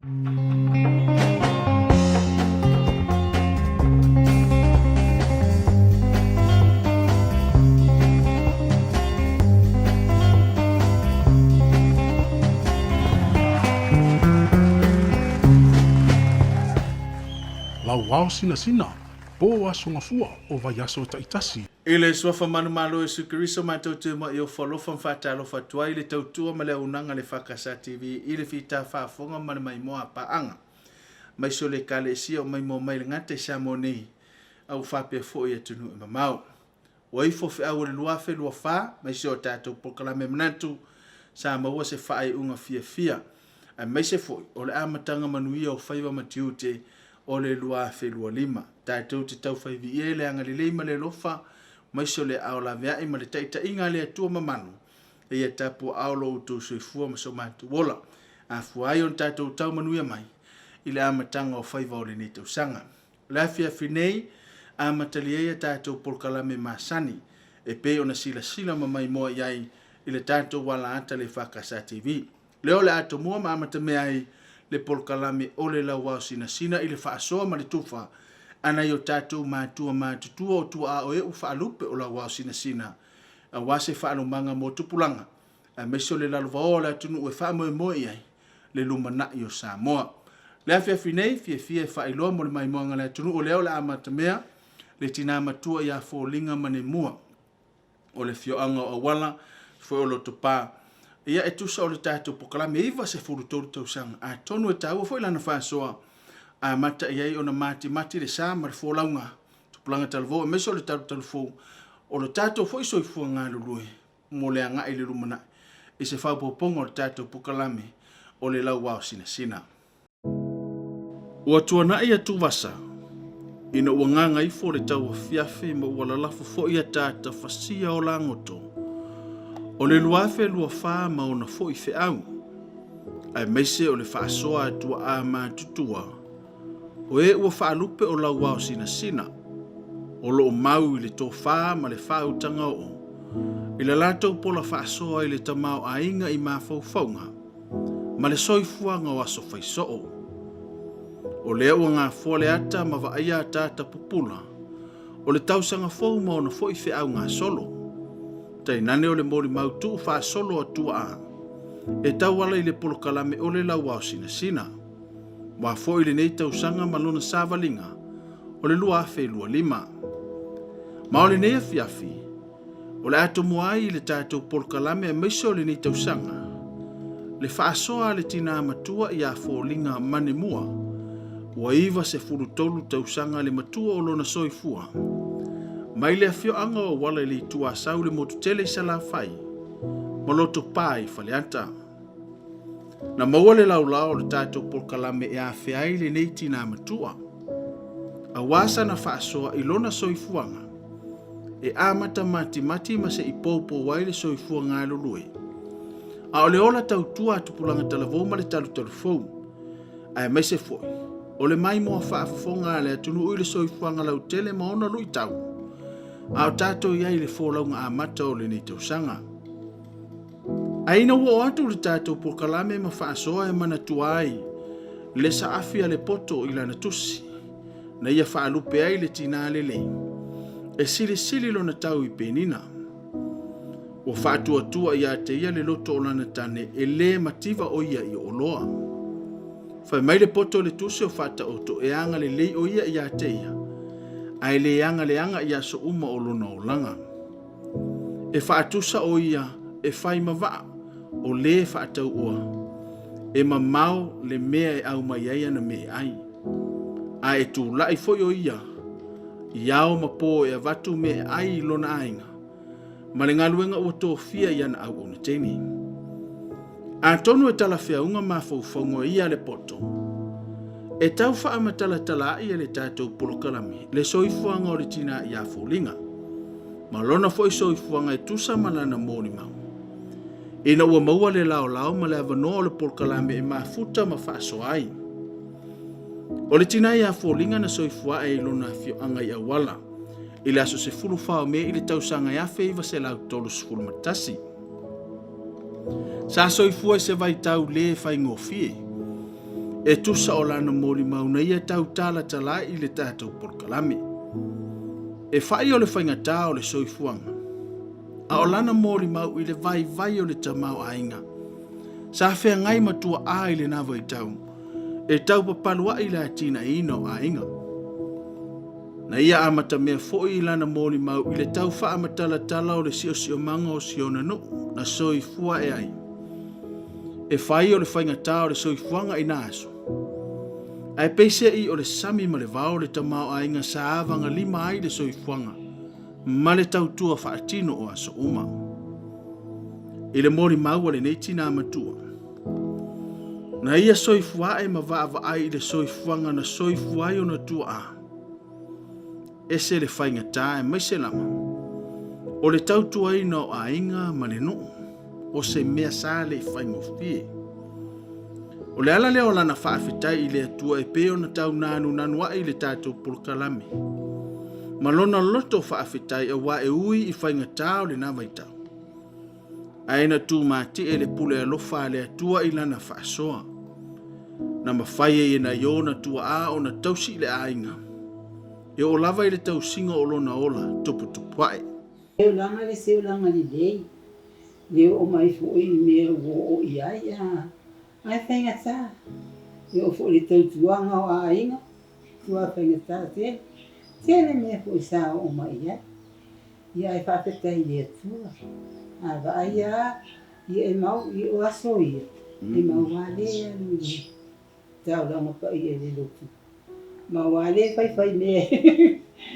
Lauao sinasina, po aso gafua o vaiaso taitasi. I le Suafa manumalo o Iesu Keriso matou te uma i ofo alofa ma faatalofa atu ai i le tautua ma le auaunaga a le EFKS TV i le fita faafofoga ma le maimoa a paaga mai se o le Ekalesia o maimoa mai le gata i Samoa nei a ua faapea foi i atunuu e mamao. Ua ifo feau o le 2024 mai se o tatou polokalame manatu sa maua se faaiuga fiafia aemaise foi o le amataga manuia o faiva ma tiute o le 2025. Tatou te taufai viia i le agalelei ma le alofa aemaise o le aao laveai ma le taitaiga a le Atua mamalu ia tapuaao lo outou soifua ma so matou ola. Afua ai ona tatou tau manuia mai i le amataga o faiva o lenei tausaga. O le afiafi nei, amatalia ai a tatou polokalame masani e pei ona silasila ma maimoa i ai i le tatou alaata le EFKS TV. Lea o le a tomua ma amatamea ai le polokalame o le Lauao Sinasina i le faasoa ma le tufa a nai o tatou matua matutua o tuaa o e ua faalupe o Lauao Sinasina aua se faalomaga mo tupulaga aemaise o le lalovaoa o le atunuu e faamoemoe i ai le lumanai o Samoa. Le afiafi nei, fiafia e faailoa mo le maimoaga a le atunuu lea o le a amatamea le tina matua ia Foliga Manemua o le afioaga o Auala foi o Lotopa. Ia e tusa o le tatou polokalame e 93 tausaga, atonu e taua foi lana faasoa amata i ai ona matimati le sa ma le folauga tupulaga talavou aemaise o le talutalufou o le tatou foi soifua galulue mo le agai i le lumanai i se faaopoopoga o le tatou polokalame o le Lauao Sinasina. Ua tuanai atuvasa ina ua gagaifo le tauafiafi ma ua lalafo foi ataata fasia o lagoto o le 2024 ma ona foi feau, aemaise o le faasoa a tuaa matutua o e ua faalupe o Lauao Sinasina, o lo o mau i le tofa ma le faautaga oo i la latou pola faasoa i le tamaoaiga i mafaufauga ma le soifuaga o aso faisoo. O lea ua gafoa le ata ma vaaia ataata pupula o le tausaga fou ma ona foi feau gasolo, tainane o le molimau tuu faasolo a tuaa e tauala i le polokalame o le Lauao Sinasina. Ua foi lenei tausaga ma lona savaliga o le 2025. Ma o lenei afiafi, o le a tomua ai i le tatou polokalame aemaise o lenei tausaga, le faasoa a le tinā matua ia Foliga Manemua, ua 93 tausaga le matua o lona soifua, mai le afioaga o Auala i le Itu Asau i le motu tele i Salafai ma Lotopa i Faleata. Na maua le laolao o le tatou polokalame e afea ai lenei tinā matua, aua sana faasoa i lona soifuaga e amata matimati ma se i poupou ai le soifua galulue, a o le ola tautua a tupulaga talavou ma le talutalufou, aemaise foi o le maimoa faafofoga a le atunuu i le soifuaga lautele ma ona luitau, a o tatou i ai i le folauga amata o lenei tausaga. A ina ua oo atu le tatou polokalame ma faasoa e manatua ai le saafi a le poto i lana tusi, na ia faalupe ai le tinā lelei, e silisili lona tau i penina. Ua faatuatua ia te ia le loto o lana tane e lē mativa o ia i oloa. Fai mai le poto i le tusi o faataoto e agalelei o ia ia te ia, ae le agaleaga i aso uma o lona olaga. E faatusa o ia e fai ma vaa o lē faatauoa, e mamao le mea e aumai ai ana meaai. A e tulai foi o ia i ao ma po e avatu meaai i lona aiga, ma le galuega ua tofia i ana auauna teine. Atonu e talafeauga mafaufauga ia a le poto, e tau faamatalatala ai e le tatou polokalame le soifuaga o le tinā ia Foliga, ma lona foi soifuaga e tusa ma lana molimau. Ina ua maua le laolao ma le avanoa o le polokalame e mafuta ma faasoa ai. O le tinā ia Foliga na soifua ae i lona afioaga i Auala i le aso 14 o Me i le tausaga e 1931. Sa soifua i se vaitau lē faigofie. E tusa o lana molimau na ia tautalatala i le tatou polokalame. E fai o le faigata o le soifuaga, a o lana molimau i le vaivai o le tamaoaiga sa feagai ma tuaa i lena vaitau e taupapaluai le atinaeina o aiga. Na ia amatamea foi i lana molimau i le tau faaamatalatala o le siosiomaga o si ona nuu na soifua ae ai. E fai o le faigata o le soifuaga i na aso, ae peiseai o le sami ma le vao le tamaoaiga sa avagalima ai le soifuaga ma le tautua faatino o aso uma. I le molimau a lenei tinā matua, na ia soifua ae ma vaavaai i le soifuaga na soifua ai ona tuaa, ese le faigata aemaise lava o le tautuaina o aiga ma le nuu, o se mea sa le i faigofie. O le ala lea o lana faafetai i le Atua e pei ona tau nanunanu ae i le tatou polokalame ma lona loto faafetai auā e ui i faigata o lena vaitau, ae na tumatie le pule alofa a le Atua i lana faasoa. Na mafai ai e nai ona tuaa ona tausi i le aiga, e oo lava i le tausiga o lona ola tuputupu ae. Olaga le se olaga lelei, le oo mai foi i mea ua oo i ai a ae faigata. E oo foi i le tautuaga o aiga, ua faigata tele. Tele mea foi sa oo mai i ai. Ia ae faafetai i le Atua. A vaai lava, ia e mau, ia o aso ia, e mau lava le alu i le taulaga paia i le lotu. Mau lava le faifai mea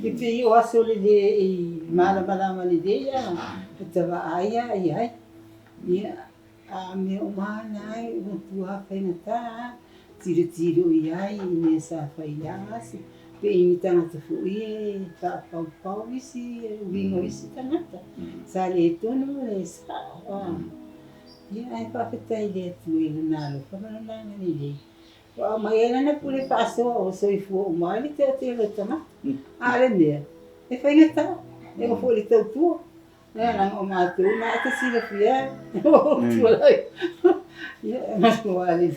i pei o aso lelei i malamalama lelei a, e ta vaai lava i ai. Ia, a mea uma lava na ua matua faigata lava tilotilo i ai i mea sa fai i la aso. Pei ni tagata foi e faapaupau isi uiga o isi tagata, sa le tonu ma le sao. Ia, ae faafetai i le Atua i Lona alofa ma Lona agalelei. Ua aumai ai lana pule faasoa ua soifua uma ai le toatele o tagata. A o le mea, e faigata, e oo foi i le tautua. Ia, leaga o matou na e te silafia o tua lai. Ia, e matua le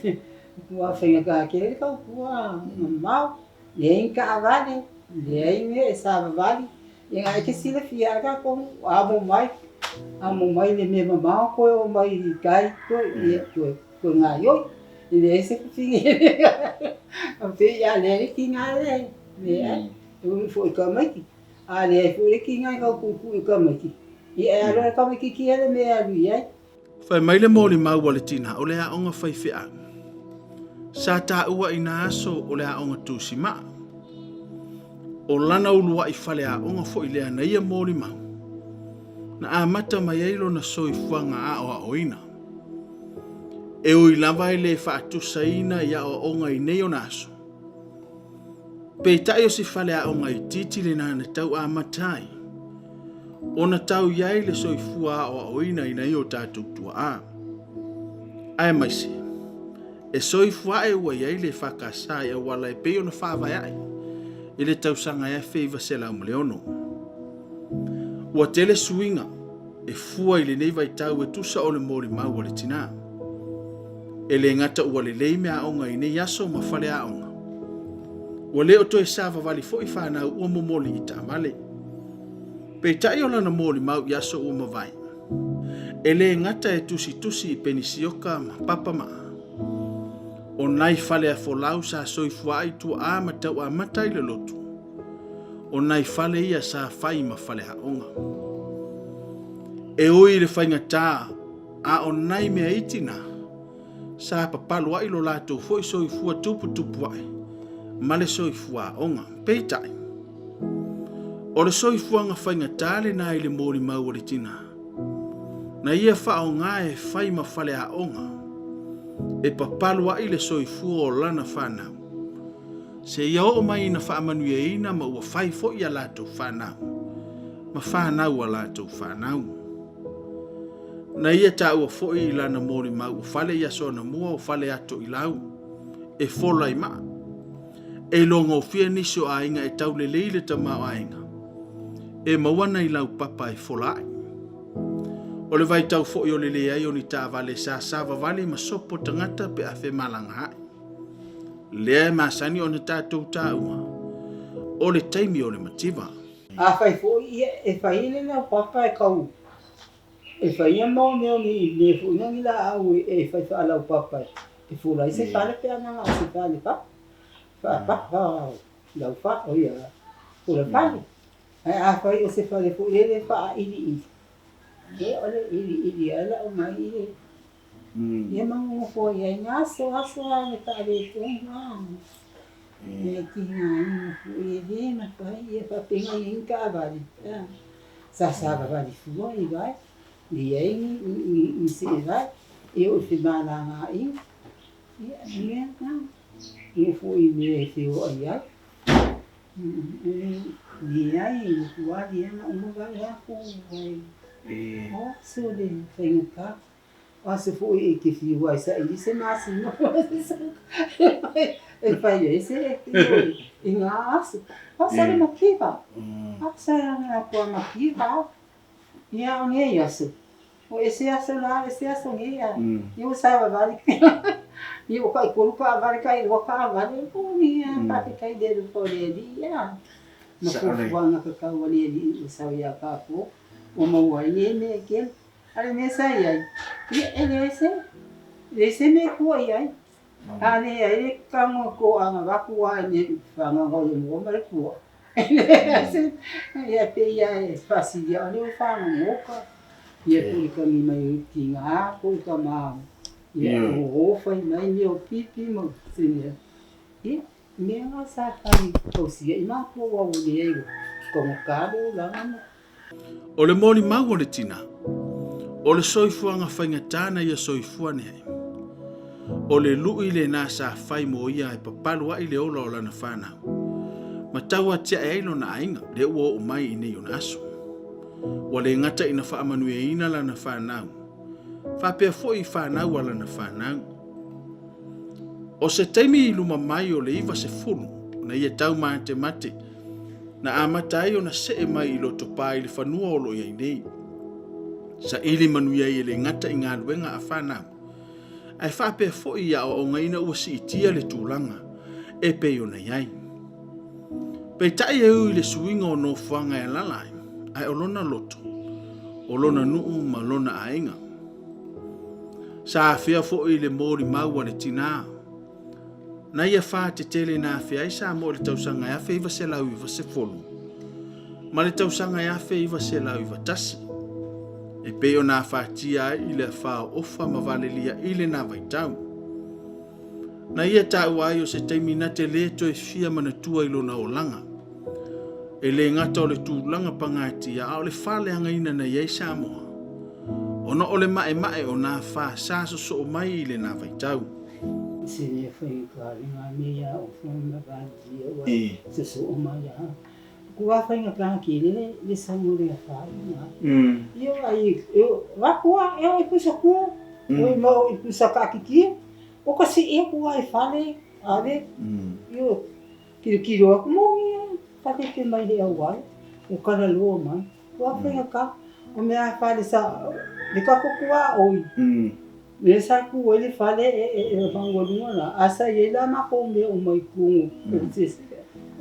matua faigata tele le tautua mamao. Leai ni taavale, leai mea e savavali. Ia na e te silafia lava tatou amo mai, amo mai le mea mamao toe o mai i tai toe, ia toe toe gaioi. E leai se fafine. Pei a leai le tiga lea, leai. E ui foi i tamaiti. A leai foi le tiga e tau tuitui i tamaiti, ia e alu lava le tamaititi ia le mea e alu i ai. Fai mai le molimau a le tina o le aoga faifeau. Sa taua i na aso o le aoga tusimaa. O lana uluai faleaoga foi lea na ia molimau, na amata mai ai lona soifuaga aoaoina. E ui lava e le faatusaina i aoaoga i nei ona aso, Peitai o si faleaoga itiiti lena na tau amata ai ona tau i ai le soifua aoaoina i nai o tatou tuaa. Aemaise, e soifua ae ua i ai le EFKS i auala e pei ona faavae ae i le tausaga e 1906. Ua tele suiga e fua i lenei vaitau e tusa o le molimau a le tina. E le gata ua lelei meaaoga i nei aso ma faleaoga, ua le o toe savavali foi fanau ua momoli i taavale. Peitai o lana molimau i aso ua mavae, e le gata e tusitusi i penisioka ma papa maa, o nai fale afolau sa soifua ai tuaa ma tau amata ai le lotu, o nai fale ia sa fai ma faleaoga. E ui i le faigata a o nai mea iti na, sa papalu ai lo latou foi soifua tuputupu ae ma le soifua aoga. Peitai, o le soifuaga faigata lena i le molimau a le tina, na ia faaaoga e fai ma faleaoga e papalu ai le soifua o lana fanau, seia oo mai ina faamanuiaina ma ua fai foi a latou fanau ma fanau a latou fanau. Na ia taua foi i lana molimau o fale i aso anamua o fale ato i lau, e fola i maa. E iloa gofie nisi o aiga e tau lelei le tamaoaiga, e maua nai lau papa e fola ai. O le vaitau foi o le leai o ni taavale sa savavali ma sopo tagata pe a femalagaai. lea e masani ona tatou taua o le taimi o le mativa. Afai foi ia e fai le laupapa e kau e fai ia mau mea o ni mea foi na ni laau e fai faalaupapa e fula ai se fale pe a na o se fale fa fa fa fa lau fa o ia fula fale. Ae afai o se fale foi lele faailiili, ia o le iliili lava e lau mai i le ia ma nonofo ai ai na aso aso lava le faaletonu a. E tigaina foi e lē mafai ia faapena i ai ni taavale a sa savavali fua i vai leai ni ni ni seevai e oo i femalagaaiga ia o mea na nofo i mea e feoai ai leai matua leaga uma vae aku ai o aso le faigata o aso foi e te fiu ai saili se masina e fai ai se i ngā aso. Asa le mativa. Asa e kua mativa. Ia o nei aso. O ese aso la, ese aso ngia. Ia o savavali. Ia o kai kolu ka vale kai lua ka vale. O nia faafetai le alofa o le Alii ia. Ma fuafuaga kakau a le Alii ua sau ia kākou. Ua maua ai nei mea e tele. A le mea sa i ai, ia e leai se, leai se mea e tua i ai. A leai le tago toaga avatu lava i le fagaga o le moa ma le puaa. E leai se, ia pei lava e faasilia o lea ua fagogota. Ia po o le tagi mai o tina po o le tama, ia o fai mai mea o pipi ma se mea. Ia, mea na sa fai tausia i matou aua ua leai ua taugata le olaga ma O le molimau o le tina, o le soifuaga faigata na ia soifua nei. O le lui lena sa fai mo ia e papalu ai le ola o lana fanau, ma tau atiae ai lona aiga, lea ua oo mai i nei ona aso. Ua le gata ina faamanuiaina lana fanau, faapea foi i fanau a lana fanau. O se taimi i luma mai o le 90 na ia taumatemate, na amata ai ona see mai i Lotopa i le fanua o lo o i ai nei. Saili manuia ai e le gata i galuega a fanau, ae faapea foi i aoaoga ina ua siitia le tulaga e pei ona i ai. Peitai e ui i le suiga o nofoaga e alala ai, ae o lona loto, o lona nuu ma lona aiga. Sa afea foi i le molimau a le tinā, Na ia whātetele na awhea ai Samoa i le tausaga e 1990 ma le tausaga e 1991, e pei ona afatia ai i le afa o Ofa ma Valelia i lena vaitau. Na ia taua ai o se taimi na te lē toe fia manatua i lona olaga. E le gata o le tulaga pagatia a o le faaleagaina na i ai Samoa, ona o le maemae o nā fa sa sosoo mai i lena vaitau. Se mea faigata le ngā mea ia Ofa ma Valelia ua sosoo mai a. Kua faigata tele le le sau o le afa i ngā. Ia ai e vakua e o i pusa kua, o i ma o i pusa kakikia, o ka si e kua i fale, ave, io kilokilo aku moni e pakeke mai le auala, o kalaloa mai. Ua faigata, o mea a fale sa, le kako kua oi. Lea sa tu ai le fale e e e maualuga la, a sa i ai la matou mea uma i totonu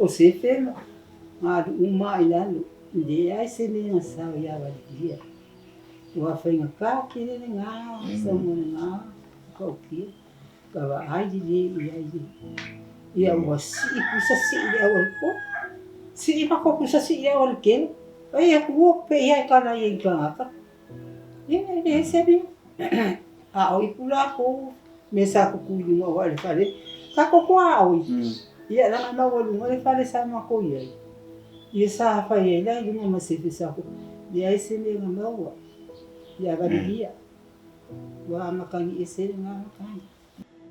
o sefe ma alu uma lava i lalo, leai se mea na sao ia Valeria. Ua faigata tele lena saunoa lena matautia, ka vaai lelei i ai le ia ua sii pusa sii le auala sii matou pusa sii le auala tele, ai atu ua pei lava e tala ai i tagata. Ia, e leai se mea. A o ipu lakou, mea sa tutu i luga o le fale, tatou tuaoi. Ia, leaga e maualuga le fale sa matou i ai. Ia sa fai ai la i luga ma sefe sa leai se mea na maua. Ia valilia. Ua matagi ese lena matagi.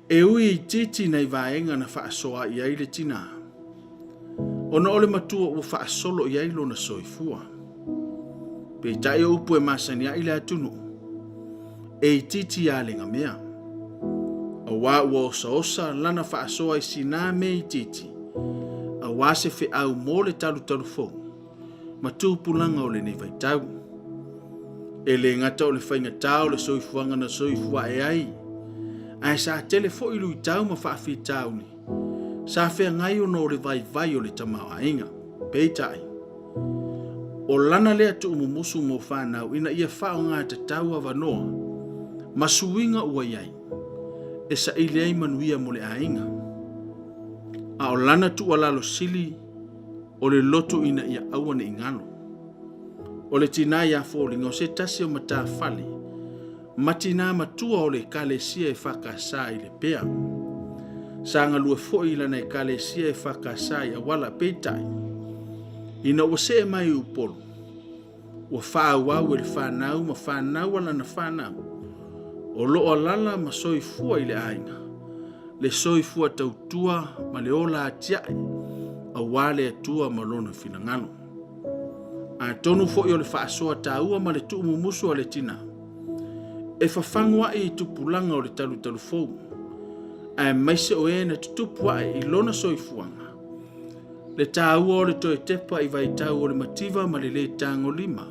E ui itiiti nai vaega na faasoa i ai le tinā, ona o le matua ua faasolo i ai lona soifua. Peitai o upu e masani ai le atunuu, e itiiti lava le gamea. Auā ua osaosa lana faasoa i sina mea itiiti, auā se feau mo le talutalu fou ma tupulaga o lenei vaitau. E le gata o le faigata o le soifuaga na soifua ae ai, ae sa tele foi luitau ma faafitauli. Sa feagai ona o le vaivai o le tamaoaiga. Peitai, o lana lea tuumumusu mo fanau ina ia faaaoga tatau avanoa ma suiga ua i ai e saili ai manuia mo le aiga. A o lana tuualalo sili o le loto ina ia aua ne i galo. O le tinā ia Foliga o se tasi o matafale ma tinā matua o le Ekalesia EFKS i Lepea. Sa galue foi i lana Ekalesia EFKS i Auala, peitai, ina ua see mai i Upolu, ua faaauau e le fanau ma fanau a lana fanau o lo o alala ma soifua i le aiga, le soifua tautua ma le ola atiae aua le Atua ma Lona finagalo. Atonu foi o le faasoa taua ma le tuumumusu a le tina, e fafagu ae i tupulaga o le talutalu fou, aemaise o e na tutupu ae i lona soifuaga, le taua o le toe tepa i vaitau o le mativa ma le lē tagolima,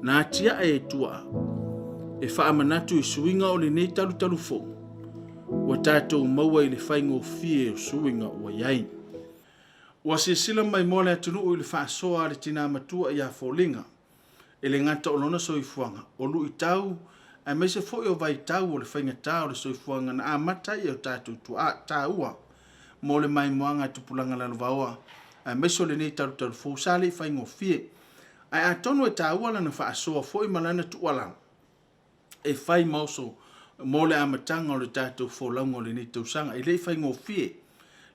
na atiae e tuaa, e faamanatu i suiga o lenei talutalu fou, ua tatou maua i le faigofie o suiga ua i ai. Ua silasila maimoa le atunuu i le faasoa a le tinā matua ia Foliga, e le gata o lona soifuaga, o luitau aemaise foi o vaitau o le faigata o le soifuaga na amata ai e o tatou tuaa taua mo le maimoaga a tupulaga lalovaoa aemaise o lenei talutalu fou sa le i faigofie. Ae atonu e taua lana faasoa foi ma lana tuualalo e fai ma oso mo le amataga o le tatou folauga o lenei tausaga. E le i faigofie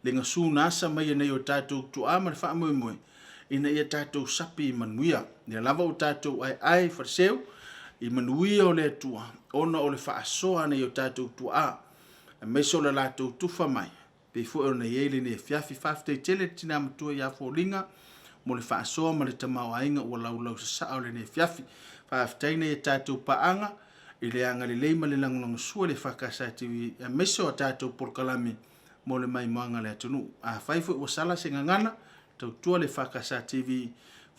le gasu na asa mai e nai o tatou tuaa ma le faamoemoe ina ia tatou sapi i manuia. Lea lava ua tatou aeae i faleseu i manuia o le Atua ona o le faasoa a nai o tatou tuaa aemaise o le latou tufa mai pei foi ona i ai lenei afiafi. Faafetai tele le tina matua ia Foliga mo le faasoa ma le tamaoaiga ua laulau sasaa o lenei afiafi. Faafetai nai a tatou paaga i le agalelei ma le lagolagosua i le EFKS TV aemaise o a tatou polokalame mo le maimoaga a le atunuu. Afai foi ua sala se gagana, tautua le EFKS TV,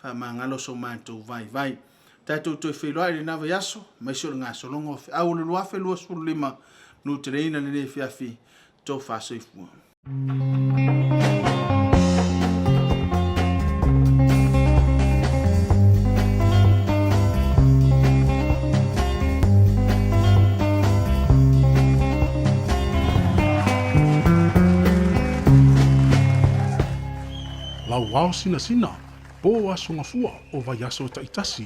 faamagalo so matou vaivai. Tatou toe feiloai i lena vaiaso, aemaise o le gasologa o feau o le 2025, manuteleina lenei afiafi, tofa soifua. Lauao sinasina, po aso gafua o vaiaso taitasi.